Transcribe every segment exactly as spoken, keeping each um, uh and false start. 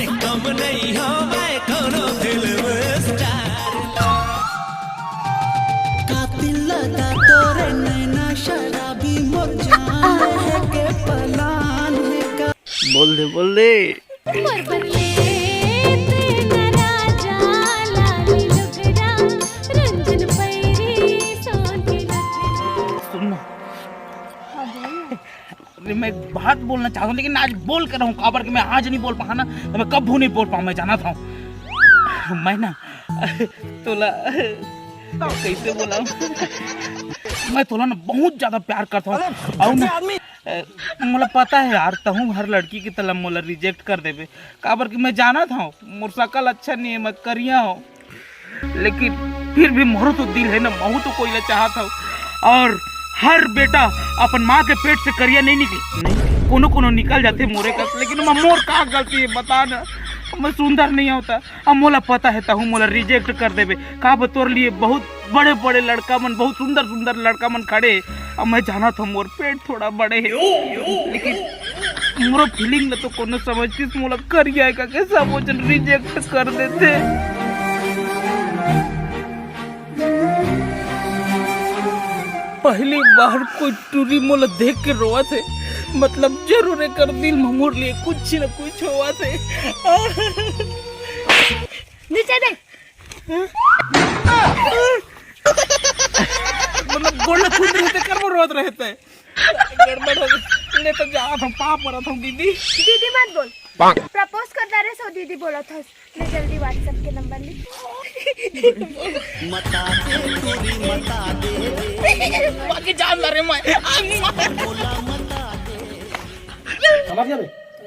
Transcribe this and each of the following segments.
कम नहीं हो मैं कोनो फिल्म स्टार। कातिल लगा तोरे नैना शराबी मोर जान है के पलान है का। बोल दे, बोल दे। मोर बर ले तेना राजा, लाली लुगरा, रंजन पैरी, सोन के लुगरा। सुन ना। हाँ, बोल ना। अरे, मैं एक बात बोलना चाहता हूँ, लेकिन आज बोल के रहूँ, काबर कि मैं आज नहीं बोल पाहा ना, तो मैं कभू नहीं बोल पाहा, मैं जानत हूँ। मैं ना, तोला, कैसे बोला, मैं तोला ना बहुत ज्यादा प्यार करता हूँ। अउ ना, अ, मोला पता है यार, तहूँ हर लड़की की तरह मोला रिजेक्ट कर देबे, काबर कि मैं जानत हूँ, मोर शकल अच्छा नहीं है, मैं करिया हूँ। लेकिन फिर भी मोरो तो दिल है ना, महू तो कोई ला चाहत हूँ। अउ हर बेटा अपन माँ के पेट से करिया नहीं निकले, कोनो कोनो निकल जाथे मोरे कस, लेकिन ओमा मोर का गलती है बता ना, मैं सुंदर नहीं होता। अब मोला पता है तहूँ मोला रिजेक्ट कर देबे, काबर तोर लिए बहुत बड़े बड़े लड़का मन, बहुत सुंदर सुंदर लड़का मन खड़े। अब मैं जानत हूँ मोर पेट थोड़ा बड़े है, लेकिन मोरो फीलिंग ल तो कोनो समझतिस, मोला करिया है कहिके सबो झन रिजेक्ट कर देथे। पहली बार कोई टूरी मोला देख के रोवत हे, मतलब जरूर एकर दिल म मोर लिए कुछ न कुछ होवत हे। नीचे देख। मतलब गोड़ ल छूत रहिथे, कर मोर रोवत रहिथे। गड़बड़ हो गई। ले तो जावत हूँ, पाँव परत हूँ दीदी। दीदी मत बोल। प्रपोज कर डारे सो दीदी बोलत हस। ले जल्दी WhatsApp के नंबर लिख। मता दे टूरी, मता दे। बाकी जान ला रे मैं। समझ गया बे?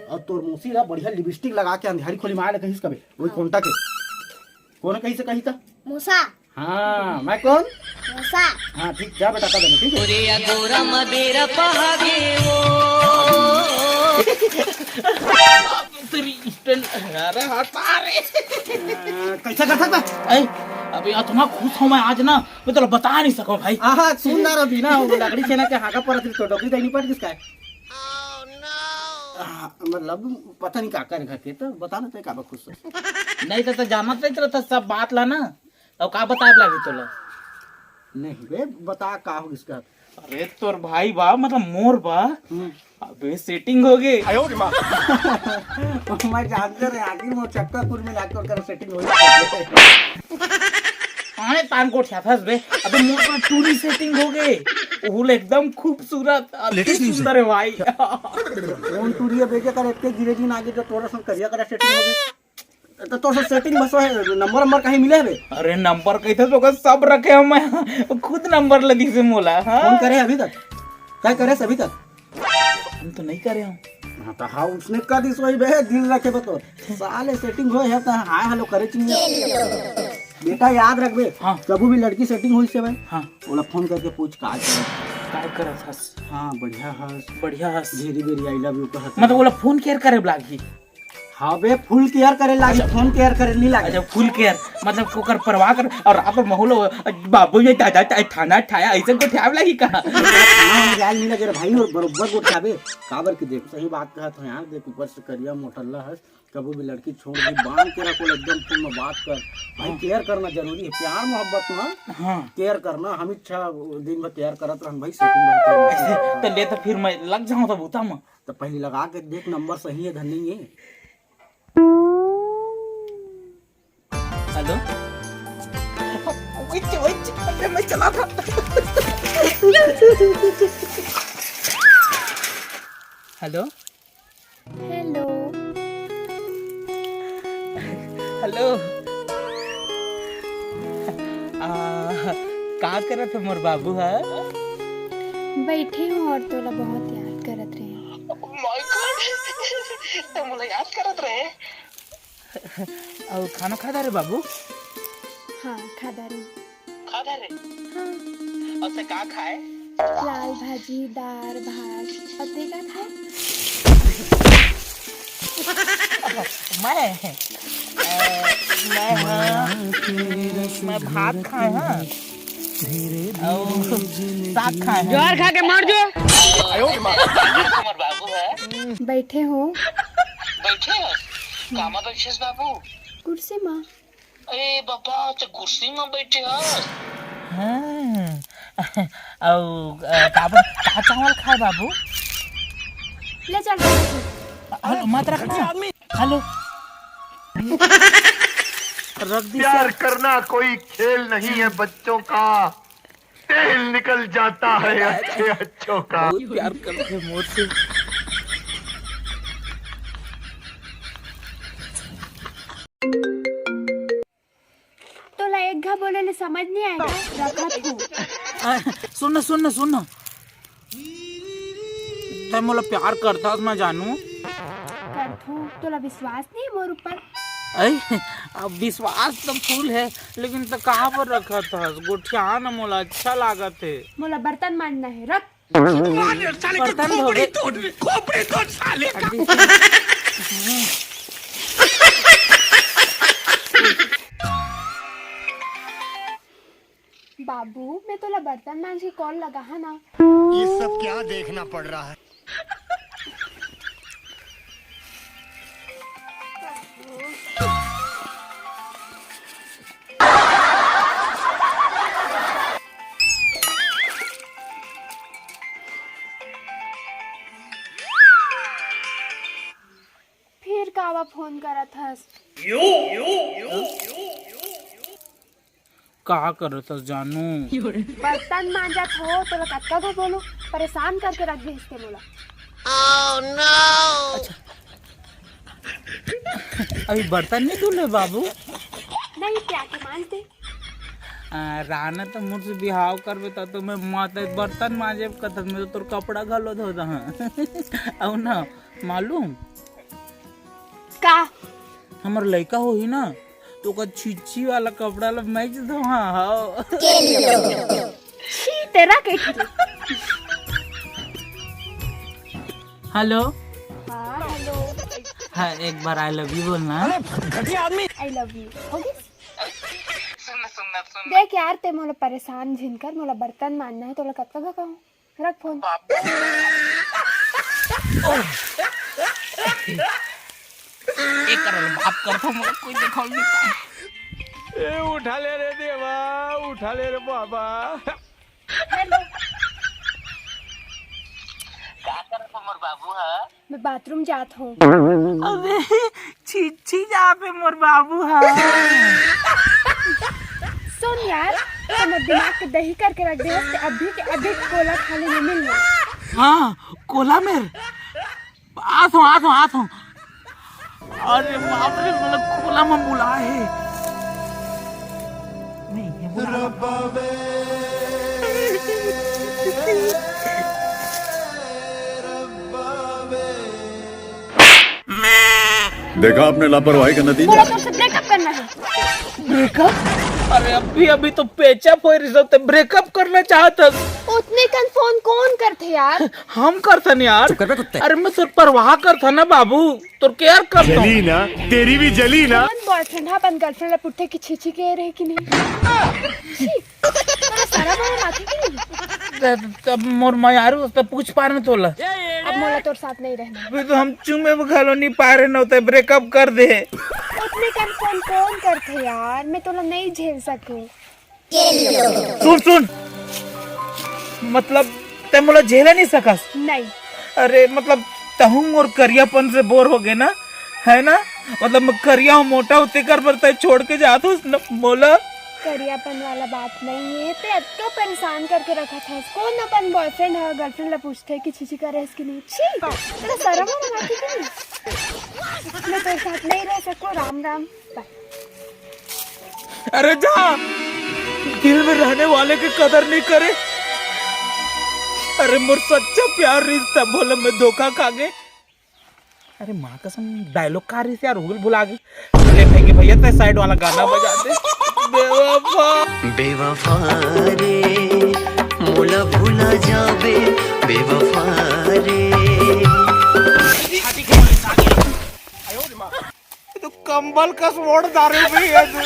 अउ तोर मौसी ला बढ़िया लिपस्टिक लगा के अंधियारी खोली माय ला कहिस कबे, वही कोंटा के। कोन कहिस कही त? मूसा। हाँ, मैं कोन? मूसा। हाँ, ठीक, जा बेटा, कर दे, ठीक है? ओरे या गोरा मदेरा पहागे वो। तेरी स्टैंड, अरे हटा रे। अ, कैसा कर सकता? ए, अबे अतना खुश हूँ मैं आज ना, मैं तोला बता नहीं सकूँ भाई। आहा, सुन ना रवि ना, वो लकड़ी छेना के हागा परत रही तो डोकरी दैनी पड़ किसका है? आ, मतलब पता नहीं का करे घर के, तो बता ना, तो का बा खुश हो? नहीं तो, तो जानत नहीं तो, तो सब बात ला ना। अब का बताए लागही तोला? नहीं बे, बता का हो इसका। अरे तोर भाई बा, मतलब मोर बा। हम्म। अबे सेटिंग हो गई। मैं जानते रहे, आखिर वो चक्का कुल मिला के ओकर सेटिंग हो गई। आने तान को ठ्याथस बे। अबे मोर तो टूरी सेटिंग हो गई। ओहू ले एकदम खूबसूरत, अति लेटेस्ट न्यूज़ सुंदर है। है भाई। कौन टूरी है बे, जेकर एक के गिरे दिन आगे जो तोरा संग करिया करा सेटिंग हो गई। तो तोर से सेटिंग बस है, नंबर नंबर कहीं मिले बे? अरे नंबर कहीं थे तो का सब रखे हम, खुद नंबर ले दी से मोला। हाँ? फोन करे अभी तक? क्या करे से अभी तक? हम तो नहीं करे हम। हाँ तो हाँ, उसने कर दी सोई बे, दिल रखे बतो। साले सेटिंग हो है तो हाँ हेलो करे चाहिए। बेटा याद रख बे, हाँ। कभी भी लड़की सेटिंग होई से भाई, हाँ। ओला फोन करके पूछ का करे। काय करत हस? हाँ, बढ़िया हस। बढ़िया हस। भेरी भेरी I love you कहत मतलब हस। ओला फोन केयर करे लागही? हाँ बे, फुल केयर करे लागी, अच्छा। फोन केयर करे नहीं लागे। अच्छा, फुल केयर, मतलब ओकर परवाह कर, अउ रात में माहौल हो, बाबू ये दादा ठाना ठाया, ऐसे को ठ्याव लागी का? हाँ, जाल नहीं लगे रे भाई, अउ बरोबर को ठ्याबे। काबर के देख, सही बात कहत हो यार, देख ऊपर से करिया मोटल्ला हस, कभी भी लड़की छोड़ दी, बांध के रखो, एकदम फोन में बात कर। भाई, हाँ। केयर करना जरूरी है, प्यार मोहब्बत में हाँ। केयर करना, हम इच्छा दिन भर केयर करत रहन भाई, सेटिंग रहता है। तो ले तो फिर मैं लग जाऊँ तो बूता में। तो पहले लगा के देख, नंबर सही है धन नहीं है। हेलो। ओए, ओए, अबे मैं चला था। हेलो। हेलो। हेलो। आ, का करत हे मोर बाबू ह? बैठे हूँ और तोला बहुत याद करत रहे। Oh my God! तो मोला याद करत रहे। अउ खाना खा डारे बाबू? हाँ, खा डारे। खा डारे? हाँ। अउ से का खाए? लाल भाजी, दार, भात। अउ ते का खाए? मैं, अ, मैं, हाँ, मैं भात खाए, हाँ। अउ साग खाए, हाँ। ज्वार खा के मर जो। हमर बाबू है। बैठे हो? बैठे हो? कामा बइठेस बाबू? कुर्सी मा। ए बाबा, ते कुर्सी मा बइठे हस? हाँ। अउ, अ, बाबू, का चावल खाए बाबू? ले चल बाबू। हेलो, मत रख ना। हेलो। रख दी प्यार सर। करना कोई खेल नहीं है बच्चों का। तेल निकल जाता है अच्छे अच्छों का। बहुत प्यार करते हैं मोर से। तोला एक घा बोले ले समझ नहीं आएगा, रखत हूँ। आ, सुन ना, सुन ना, सुन ना। तै मोला प्यार करथस, मैं जानू। करथू, तोला विश्वास नहीं है मोर ऊपर? ऐ, अब विश्वास तो फुल है, लेकिन तो कहाँ पर रखत हस? गोठिया ना, मोला अच्छा लागत है। मोला बर्तन मांजना है, रख। बर्तन धोबे। खोपड़ी तोड़ साले का। बाबू, मैं तोला बर्तन मांज के कॉल लगा हा ना। ये सब क्या देखना पड़ रहा है? फिर कावा फोन करत हस? का करत हस जानू? बर्तन मांजत हो, तोला कतका घो बोलो, परेशान करके रख दे हस ते मोला। अच्छा, अभी बर्तन नहीं धुले बाबू? नहीं, ते आके मांज दे। आ, राना तो मोर से बिहाव करबे त तो मैं माता बर्तन मांजे कथस, मैं तो तोर कपड़ा घलो धो दहा। अउ ना, मालूम? का? हमर लइका होही ना, तो ओकर छिच्छी वाला कपड़ा ला मैं धोहा, हाँ। छी, तेरा के ठीक। हेलो। हाँ, हेलो। हाँ, एक बार I love you बोलना। अरे, घटिया आदमी। I love you। हो गइस? देख यार, ते मोला परेशान झिन कर, मोला बर्तन मांजना है, तोला कतका घा कहूँ? रख फोन। एक करल माफ कर दो, मोला कोई देखल नहीं पाए। ए, उठा ले रे देवा, उठा ले रे बाबा। हेलो। का करत हो मोर बाबू ह? मैं बाथरूम जात हूँ। अबे, छिच्छी जाबे मोर बाबू ह। सुन यार, तैं मोर दिमाग के दही करके रख दे हस, ते अभी के अभी कोला खाली में मिल ले। हाँ, कोला मेर। आत हूँ, आत हूँ, आत हूँ। अरे बाप रे, मोला कोला में बुलाए हे। नहीं, ये बुला। देखा आपने लापरवाही का नतीजा। मोला तोर से ब्रेकअप करना है। ब्रेकअप? अरे अभी अभी तो पेचअप होय रहिस, ते ब्रेकअप करना चाहत हस। ओतने कन फोन कोन करथे यार? हम करथन यार। चुप कर बे कुत्ते। अरे मैं तोर परवाह करथन ना बाबू, तोर केयर करथन। जली ना, तेरी भी जली ना। कौन बॉयफ्रेंड हा अपन गर्लफ्रेंड ला पूछथे कि छीछी के रहे कि नहीं? छी। तोला शरम वरम आथे कि नहीं? त-, तब मोर मयारू, तब पूछ पार न तोला। अब मोला तोर साथ नहीं रहना। अभी तो हम चुमे घलो नहीं पाए रहे न, ते ब्रेकअप कर दे। ओतने कन फोन कोन करथे यार, मैं तोला नहीं झेल सकूं। सुन, सुन, मतलब ते मोला झेला नहीं सकस? नहीं। अरे, मतलब तहूँ मोर करियापन से बोर हो गे ना, है ना? मतलब मैं करिया हूँ, मोटा हूँ, तेकर बर तै छोड़ के जात हस न मोला। करियापन वाला बात नहीं है, ते अतका परेशान करके रखत हस। कोन अपन बॉयफ्रेंड ह, गर्लफ्रेंड ला पूछथे कि छीछी करे हस कि नहीं? छी, तोला शरम वरम आथे कि नहीं? मैं तोर साथ नहीं रह सकूं, राम राम, बाय। अरे जा, दिल में रहने वाले के कदर नहीं करे। अरे मोर सच्चा प्यार रिहिस तभो ला मैं धोखा खा गे। अरे माँ कसम, डायलॉग का रिहिस यार, भूल भुला गे। ले भाई के भैया, तै साइड वाला गाना बजा दे। बेवफा। बेवफा रे, मोला भुला जाबे, बेवफा रे। ये तो कंबल कस ओढ़ डारे भैया तू।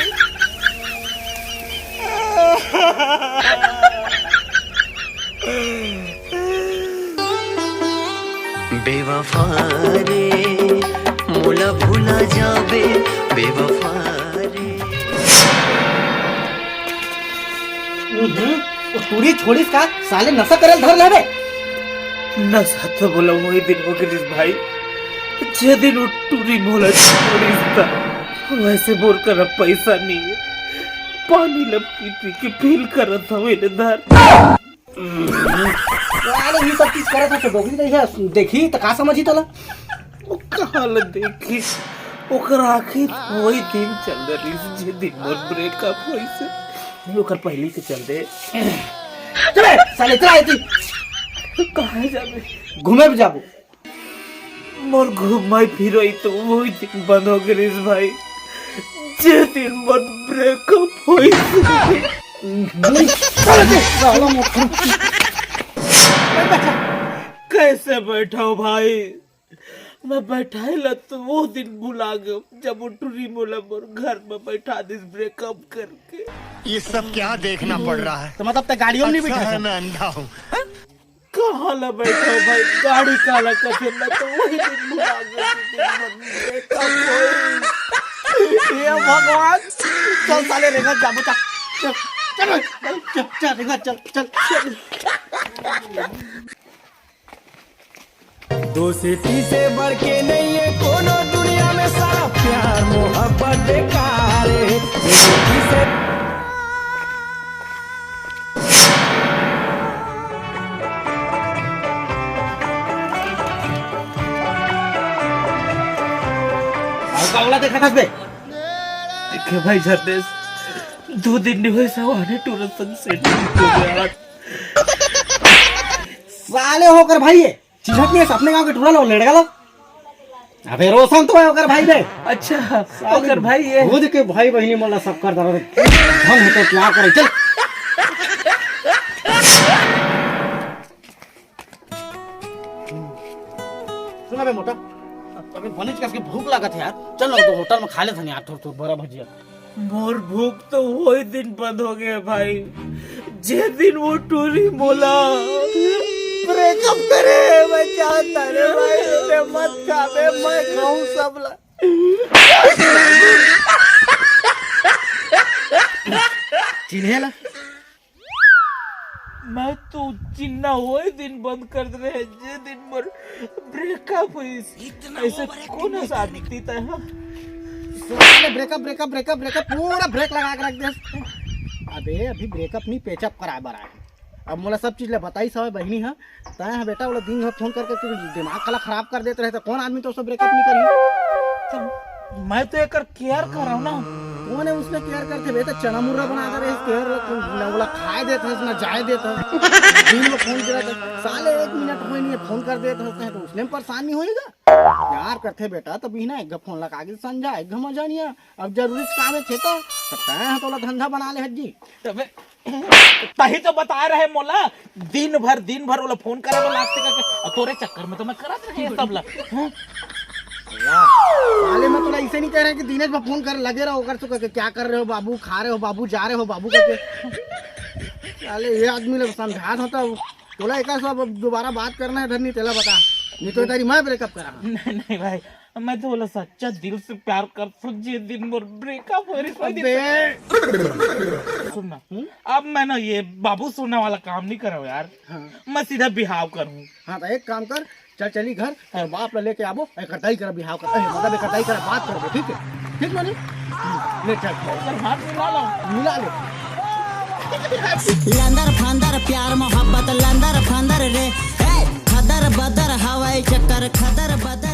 बेवफा रे, भूला भूला जाबे बेवफा रे। हम्म, वो टूरी छोड़िस का? साले नशा करे ल धर लेबे। नशा तो बोला वही दिन हो गिरिस भाई, जे दिन वो टूरी मोला छोड़िस था, वैसे बोर कर अब पैसा नहीं है, पानी ला पी पी के फील करत हवे ले धर। अरे, ये सब चीज करत हो तो डोकरी नहीं है, देखी तो का समझी तोला? वो कहाँ ला देखी? ओकर आखिर वही दिन चल रही, जे दिन मोर ब्रेकअप होइस हे। नहीं, ओकर पहली से चल दे। चले, साले, चला, एती। कहाँ जाबे? घूमे भी जाबो। मोर घुमाई फिरोई तो वही दिन बंद हो गिरिस भाई, जे दिन मोर ब्रेकअप होइस। साला मोर। कैसे बैठा हो भाई? मैं बैठाए ला तो वो दिन भुला गयो, जब वो टुरी मोला मोर घर में बैठा दिस ब्रेकअप करके। ये सब क्या देखना पड़ रहा है? तो मतलब, तै गाड़ियों में नहीं अच्छा बैठा है, था? मैं अंधा हूँ। कहाँ ला बैठा हो भाई, गाड़ी काला कथे, मैं तो वही दिन भुला गया, जिस दिन मन में बैठा कोई। हे भगवान, चल साले, रेंगत जाबो, चल, चल, चल, चल, चल, रेंगत, चल, चल, चल। दोस्ती से बढ़ के नहीं है कोनो दुनिया में, सारा प्यार मोहब्बत बेकार है। दोस्ती से अउ का ओला देखत हस बे? देखे भाई झरनेश, दो दिन नहीं हुए, सब आने टूरा संग सेटिंग हो गया। साले ओकर भाई हे, चिन्हत नहीं हे, अपने गांव के टूरा ला, लेड़गा ला। अबे रोशन तो हे ओकर भाई बे। अच्छा, साले ओकर भाई हे। खुद के भाई बहिनी मोला सब कर दरद। हम हे तो क्या करे, चल। सुना बे मोटा, अभी बनेच कस के भूख लागत हे यार, चल ना तो होटल में खा लेथन यार, थोर थोर बरा भजिया। मोर भूख तो वही दिन बंद हो गया भाई, जे दिन वो टूरी मोला ब्रेकअप करे। मैं जानता रे भाई, मैं मत खाबे, मैं खाऊं सब ला। चिन्हे ला? मैं तो चिन्हना वही दिन बंद कर दे रहे, जे दिन मोर ब्रेकअप होइस। इतना ऐसे over acting कौन नहीं सा करने आदमी था, हाँ? साले ब्रेकअप, ब्रेकअप, ब्रेकअप, ब्रेकअप, पूरा ब्रेक लगा के रख दे। अबे अभी ब्रेकअप नहीं, पेचअप कराए बर आए। अब मोला सब चीज ले बताई सब बहिनी, हाँ। तैं ह बेटा, ओला दिन भर फोन करके तू दिमाग काला खराब कर देत रहे, त कौन आदमी तो उससे ब्रेकअप नहीं करी? तो मैं तो एकर केयर कर रहा हूँ ना। कौन है उसने केयर करते बे? तो चना मुर्रा बना दे रहे केयर, ना ओला खाए देत है, ना जाए देत है। दिन में फोन करे तो साले एक मिनट होए नहीं है, फोन कर देत है, तो उसने परेशान नहीं होएगा? प्यार करते बेटा, तभी ना एक फोन लगा के समझा, एक मजा नहीं है। अब जरूरी काम है तो, तो तैं ह तोला धंधा बना ले हज्जी। तबे तही तो बता रहे मोला, दिन भर, दिन भर ओला फोन करे बर लागथे करके, अउ तोरे चक्कर में तो मैं करत रहे ये सब ला। हाँ? साले, मैं तोला ऐसे नहीं कह रहा कि दिनेश में फोन कर लगे रहो, ओकर से कह के, "क्या कर रहे हो बाबू, खा रहे हो बाबू, जा रहे हो बाबू," करके। साले, ये आदमी लोग समझात होता, तोला एक सब अब दोबारा बात करना है धरनी, तेला बता, नहीं तो तेरी मैं ब्रेकअप करा। नहीं, नहीं भाई, मैं तो बोला सच्चा दिल से प्यार करता हूँ, जे दिन मोर ब्रेकअप हो रही, वही दिन अबे। सुनना, हम्म? अब मैं ना ये बाबू सोना वाला काम नहीं करूँ यार। हाँ। मैं सीधा बिहाव करूँ। हाँ, तो एक काम कर, चल चली घर, तेरे बाप ला लेके आबो, एकर दाई करा बिहाव कर, ए, मतलब एकर दाई करा बात करबो, ठीक है? ठीक मानी? हम्म, ले चल। एकर हाथ मिला लो। मिला ले। लंदर फंदर प्यार मोहब्बत लंदर फंदर रे, ए, खदर बदर हवाई चक्कर खदर बदर।